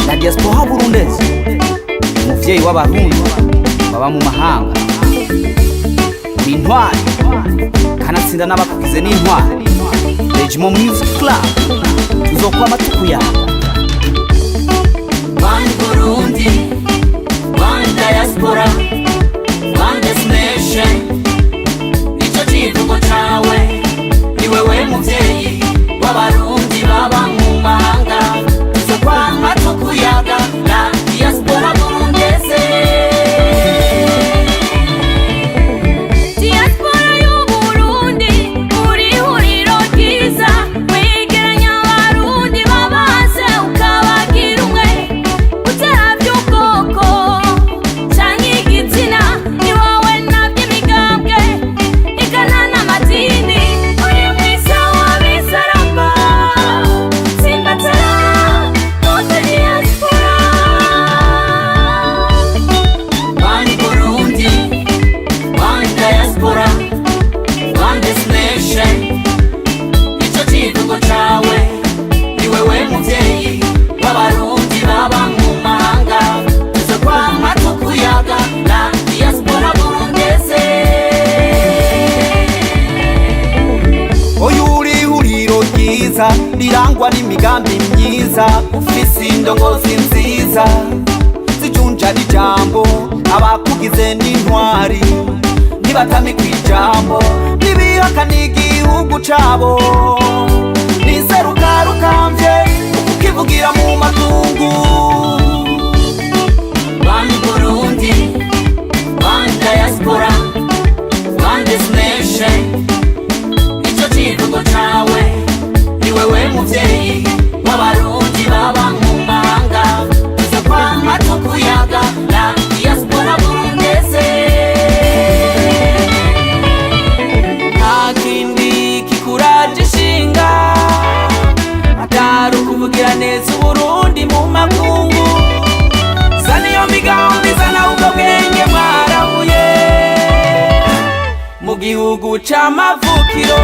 La diaspora burundaise, umuvyeyi w'Abarundi baba mu mahanga, uri intwari, kanatsinda n'abakugize n'intwari. Regimo Music Club tuzokwama tukuyaga. One Burundi, one diaspora, one destination. Nico civugo cawe, ni wewe muvyeyi w'Abarundi baba mu mahanga. Tuzokwama tukuyaga, la diaspora burundaise. Diaspora y'Uburundi, uri ihuriro ryiza, wegeranya Abarundi babaze ukabagira umwe, utaravye ubwoko canke igitsina, ni wowe navy'imigambwe igana n'amadini, uri mwiza w'abisaramba, tsimbatara notre diaspora. One Burundi, one diaspora, one destination. Nico civugo cawe, ni wewe muvyeyi w'Abarundi baba mu mahanga. Tuzokwama tukuyaga, la diaspora burundaise. Oyu uri ihuriro ryiza rirangwa n'imigambi myiza, ufise indongozi nziza zijunja n'ijambo, abakugize n'intwari ntibatamikwa ijambo, ntibihakana igihugu cabo, niseruka rukamvye ukukivugira mu makungu. One Burundi, one diaspora, one destination. Nico civugo cawe, ni wewe muvyeyi w'Abarundi baba mu mahanga. Tuzokwama tukuyaga, la diaspora burundaise. Nta kindi kikuraje ishinga atari ukuvugira neza Uburundi mu makungu. Zana iyo migambi, zana ubwo bwenge mwarahuye mu gihugu c'amavukiro.